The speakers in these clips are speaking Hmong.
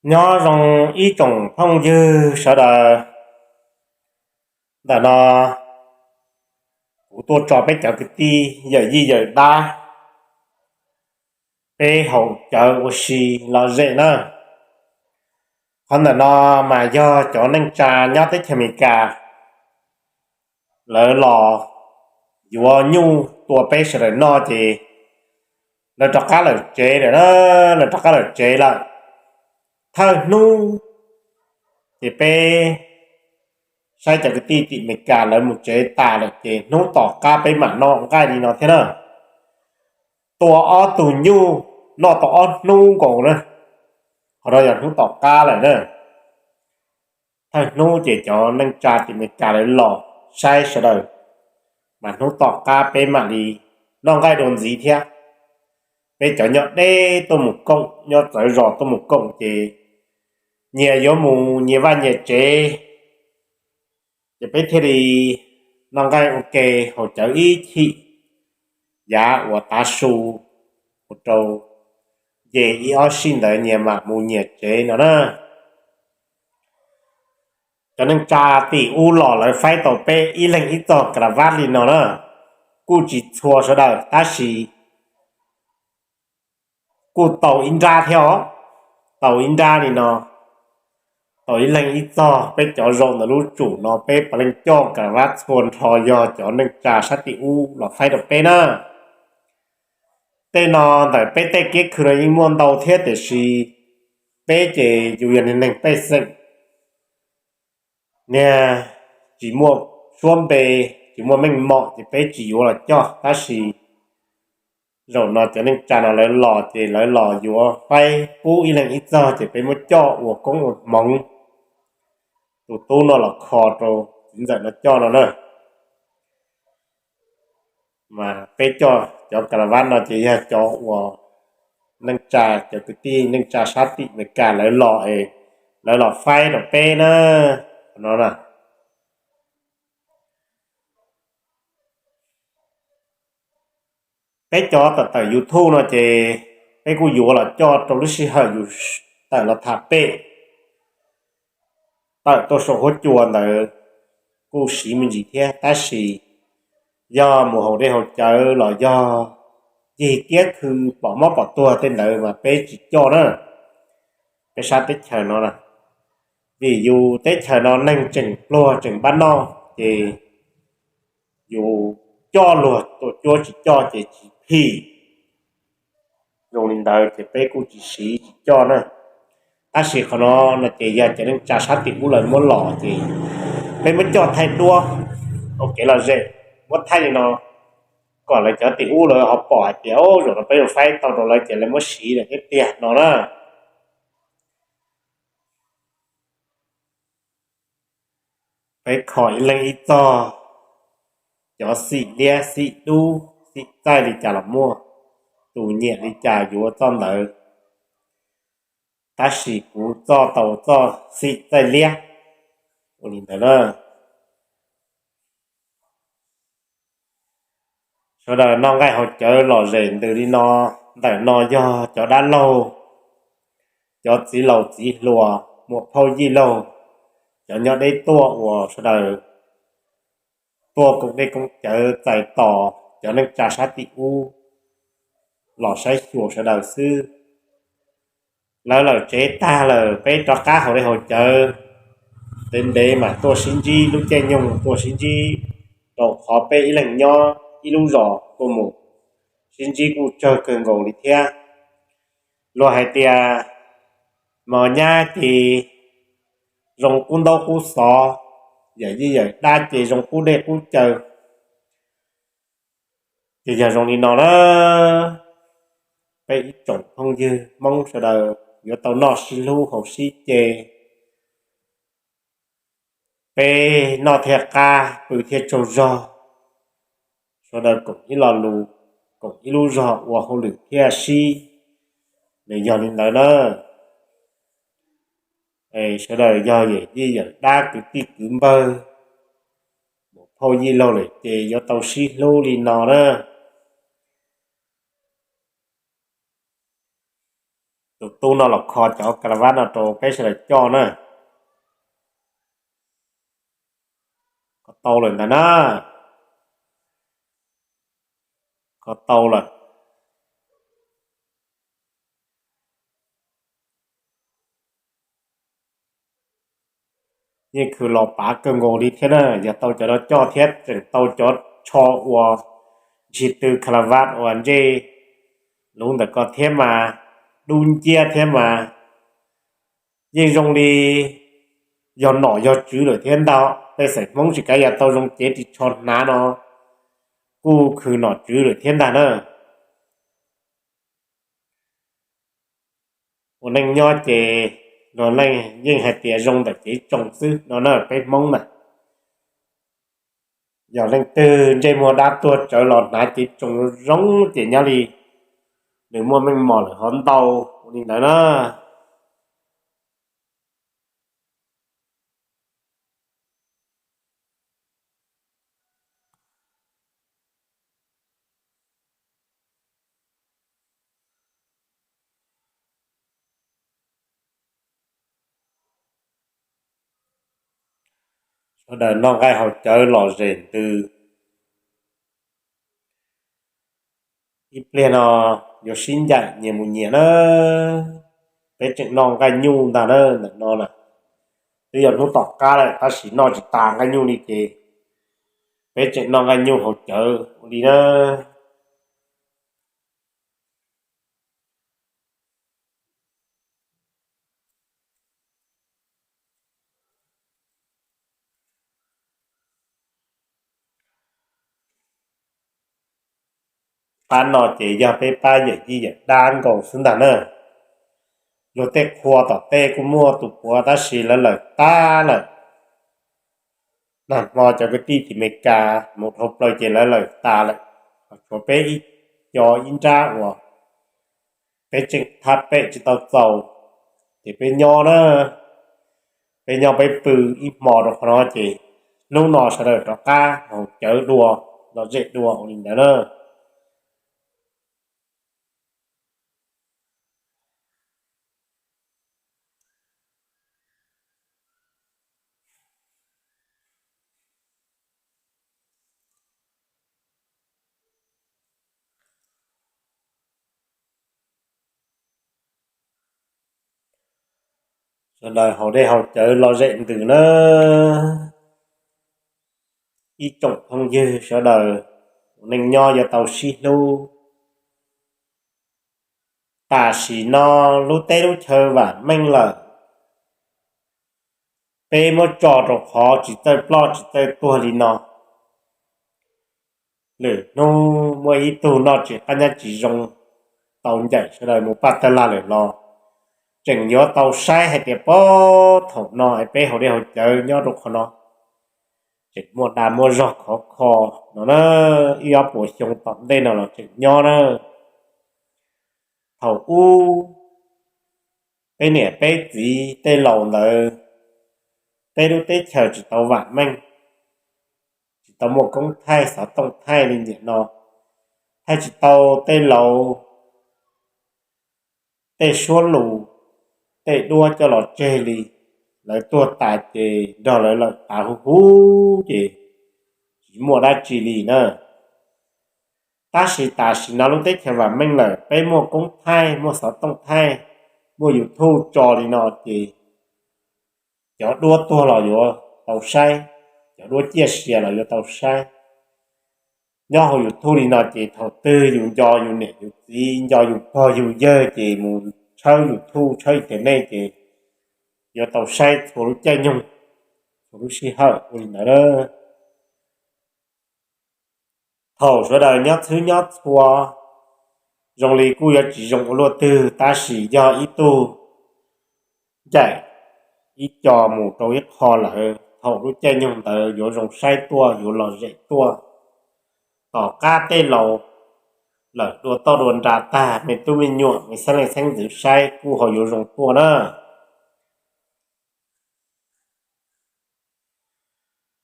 Nyob zoo ib tsoom phooj ywg sawv daws, ntawm no kuv tuaj tso peb cov kwv tij yawm yij yawm dab, peb haus cawv ua si lom zem na. Qhov ntawm no mas yog cov neej tsa nyob teb chaws Amelikas lawv los yuav nyuj tua peb sawv daws noj ces lawv rov qab lawm tsev lawm na, lawv rov qab lawm tsev lawm. Thawj hnub ces peb saib cov kwv tij tim Amelikas lawv mus tsev tas lawm ces hnub tom qab peb mam noj nqaij li no thiab na. Tua ob tug nyuj noj tau ob hnub nkaus na, qhov no yog hnub tom qab lawm na. Thawj hnub ces cov neej tsa tim Amelikas lawv los saib sawv daws, mas hnub tom qab peb mam li noj nqaij dua ntxiv thiab. Peb cov nyob deb tuaj mus koom, nyob txawv zos tuaj mus koom ces nyias yuav mus nyias vaj nyias tsev, ces peb thiaj li noj nqaij ua ke haus cawv ib chim, yav uas tav su mus rau nce ib ob sij ntawd nyias mam mus nyias tsev no na. Cov neej tsa tim ub los lawv faib tau peb ib leeg ib txog kas las vaj li no na, kuj tsis txhua sawv daws tab sis kuj tau ib nrab thiab os, tau ib nrab li no, tau ib leeg ib txog. Peb cov zaum ntawm lub tsum no peb puav leej coj kas las vaj txhua nrho yog cov neej tsa sab tim ub los faib rau peb na. Tej no ntawm peb tej kiab khw no yeej muaj ntau thiab tiam sis peb ces yus yog niag neeg pej xeem, niag tsis muaj suab npe, tsis muaj meej mom ces peb tsis yuav los coj tab sis zaum no cov neej tsa no lawv los ces lawv los yuav faib pub ib leeg ib txog ces peb muab coj ua koob ua hmoov. Tus tub no los kho rau txiv ntxawm no coj no na. Mas peb coj cov kas las vaj no ces yog cov uas neej tsa, cov kwv tij neej tsa sab tim Amelikas lawv los es lawv los faib rau peb na. Qhov no na, peb cov tawm tawm YouTube no ces peb kuj yuav los coj rau lub sij hawm yus tawm los tham pem, tawm tuaj saum huab cua ntawd kuj siv me ntsis thiab tab sis yog mus haus dej haus cawv los yog yig kiab khw pom mob pom tuag tej ntawd mas peb tsis coj na. Peb sab teb chaws no na, vim yus teb chaws no neeg tseem pluag tseem npab noj ces yus coj luag tuam cuab tsis coj ces tsis phim. Zoo li ntawd ces peb kuj tsis siv tsis coj na. Tab sis qhov no no ces yog cov neej tsa sab tim ub lawv muab los ces peb muab coj thaij duab ua kev lom zem, muab thaij li no kom lawv cov tim ub lawv ho pom hais tias zaum no peb yuav faib tau rau lawv ces lawv muab siv lawm thiab tiag no na. Peb kho ib leeg ib txog, cov xim liab xim dub xim txaij li cas los muaj, tus nyiam li cas yuav txoj ntawd, tab sis kuv txoj tau txoj xim txaij liab. Ua li ntawd na, sawv daws noj nqaij haus cawv lom zem ntws li no. Ntawm no yog cov dab laug, cov txiv laus txiv hluas, muam phauj yij laug, cov nyob deb tuaj uas sawv daws tuaj koom dej koom cawv txais tos cov neej tsa sab tim ub los saib xyuas sawv daws xwb. Lawv lawm tsev tag lawm peb rov qab haus dej haus cawv, ntev ntev mas tuaj sib ntsib lub caij nyoog, tuaj sib ntsib rau qhov peb ib leeg nyob ib lub zos tuaj mus sib ntsib kuj tsawg kawg nkaus li thiab. Luag hais tias mos nyab ces zoo qub ntaub qub xov, yawm yij yawm dab ces zoo qub dej qub cawv. Ces yog zoo li no na, peb ib tsoom phooj ywg Hmoob sawv daws yuav tau noj sib hlub haus sib ce, peb noj thiaj qab pw thiaj tsaug zog, sawv daws koom ib lo lus, koom ib lub zog ua hauj lwm thiaj sib. Nws yog li ntawd na, sawv daws yog yawm yij yawm dab kwv tij kwv npawg, muam phauj yij laug lawm ces yuav tau sib hlub li no na. Tus tub no los kho cov ka la vaj no rau peb sawv daws coj na. Kho tau lawm ntag na. Kho tau lawm. Yeej khwv los pav kawg nkaus li thiab na, yog tau cov no coj thiab tseem tau cov tsho uas ntsis tw ka la vaj uas ntsej lub ntawm ko thiab mas, dub nciab thiab mas, yeej zoo li yog nom yog tswv lawm thiab ntag. Tej xeem Hmoob tsis kav yog tau zoo cev ris tsho hnav no kuj khwv nom tswv lawm thiab ntag na. Ua neej nyob ces luag leej yeej hais tias zoo ntawm kev tsoo xwb no na peb Hmoob na. Yog leej twg ntsej muag dab tuag tsawv los hnav cev tsoo zoo ces nyob li nws muaj meej mom lawm hov ntau, ua li ntawd na. Sawv daws noj nqaij haus cawv lom zem ntws. Ib pliag no yuav sib ncaim nyias mus nyias na. Peb tseem noj nqaij nyuj ntag na ntawm no na. Twb yog hnub tom qab lawm tab sis noj tsis tas nqaij nyuj li ces peb tseem noj nqaij nyuj haus cawv ua li na. Pab no ces yog peb pab yawm yij yawm dab nkaus xwb ntag na. Luag tej qhua tom tej kuj muaj tus puav tab sis lawv lawm tag lawm. Nag hmo cov kwv tij tim Amelikas mus dhau plaws ces lawv lawm tas lawm. Tshuav peb ib co ib nrab uas peb tseem thab pem tsis tau txaus, ces peb nyob na, peb nyob peb pw ib hmo rau qhov no ces hnub no sawv daws rov qab haus cawv dua, lom zem dua ua li ntawd na. Sawv daws haus dej haus cawv lom zem ntws na. Ib tsoom phooj ywg sawv daws, neej nyob yuav tau sib hlub. Tam sim no lub teb lub chaw vam meej lawm, peb muab tso rau qhov tsis txawj ploj tsis txawj tuag li no. Lwm hnub muaj ib tug noj tsis qab nyob tsis zoo, tau ncaim sawv daws mus paj tawg lag lawm los tseem yuav tau saib hais tias puag thaum no es peb haus dej haus cawv nyob rau qhov no, tseem muaj dag muaj zog khov kho no na, ib ob puas xyoo tom ntej no los tseem nyob na. Thaum ub peb niam peb txiv tej laus ntawd, peb lub teb chaws tsis tau vam meej, tsis tau muaj koob thaij xov tooj thaij li nim no, thaij tsis tau tej laus tej suab lus, tej duab coj los tseg li. Lawv tuag tas ces nrog lawv lawm tas huv huv ces tsis muaj dab tsi li na. Tab sis tam sim no lub teb chaws vam meej lawm, peb muaj koob thaij muaj xov tooj thaij, muaj YouTube tso li no ces cov duab tuag los yuav tau saib, cov duab ciaj sia los yuav tau saib. Nyob hauv YouTube li no ces thaum twg yus nco yus niam yus txiv, nco yus pog yus yawg ces mus tshawb YouTube tshawb internet ces yuav tau saib txhua lub caij nyoog, txhua lub sij hawm ua li ntawd. Thaum sawv daws nyob txhwb nyob txhua, zoo li kuj yuav tsis zoo ua luaj twg tab sis yog ib tug ncaim ib co mus rau ib qho lawm, thaum lub caij nyoog ntawd yuav zoo saib tuaj yuav lom zem tuaj. Tom qab tej laus lawm dua toj dua nra tag, me tub me nyuam me xeeb leej xeeb ntxwv saib kuj ho yuav zoo tuaj na.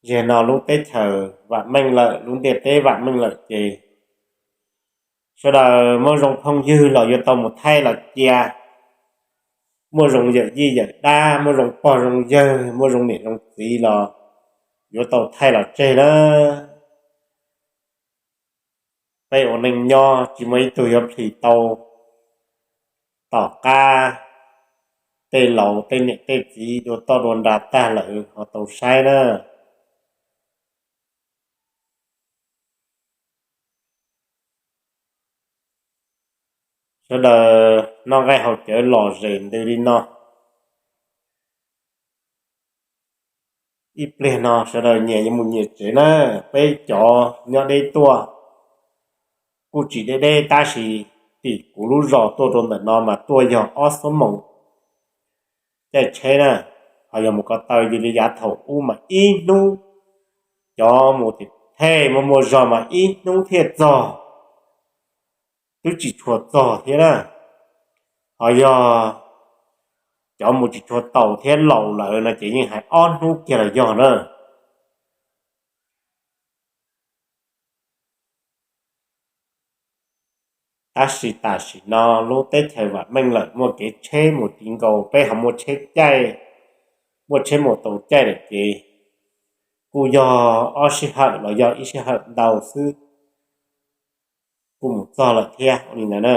Zaum no lub teb chaws vam meej lawm, lub ntiaj teb vam meej lawm ces sawv daws muaj zoo phooj ywg los yuav tau mus thaij los cia, muaj zoo yawm yij yawm dab, muaj zoo pog zoo yawg, muaj zoo niam zoo txiv los yuav tau thaij los tseg na. Peb ua neej nyob tsis muaj ib tug yuav plhis tau tom qab tej laus tej niam tej txiv dua toj dua nra tag lawm ho tau saib na. Sawv daws noj nqaij haus cawv lom zem ntws li no. Ib pliag no sawv daws nyias yuav mus nyias tsev na. Peb cov nyob deb tuaj kuj tsis deb deb tab sis tim kuv lub zos tuaj rau ntawm no mas tuaj yog ob xuab moos caij tsheb na. Ho yog mus ko taw yog li yav thaum ub mas ib hnub, cov mus tim thej muaj muaj zog mas ib hnub thiaj txog, twb tsis tshua txog thiab na. Ho yog cov mus tsis tshua taus thiab laus lawm no ces yeej hais ob hnub kiag los yog na. Tab sis tam sim no lub teb chaws vam meej lawm muaj kev tsheb mus ti nkaus, peb ho muaj tsheb caij, muaj tsheb mus tau caij lawm ces kuj yog ob sij hawm los yog ib sij hawm ntau xwb kuj mus txog lawm thiab ua li ntawd na.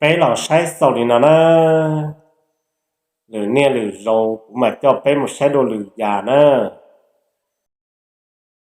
Peb los saib xaus li no na. Lwm niaj lwm zaus kuv mam coj peb mus saib dua lwm yam na.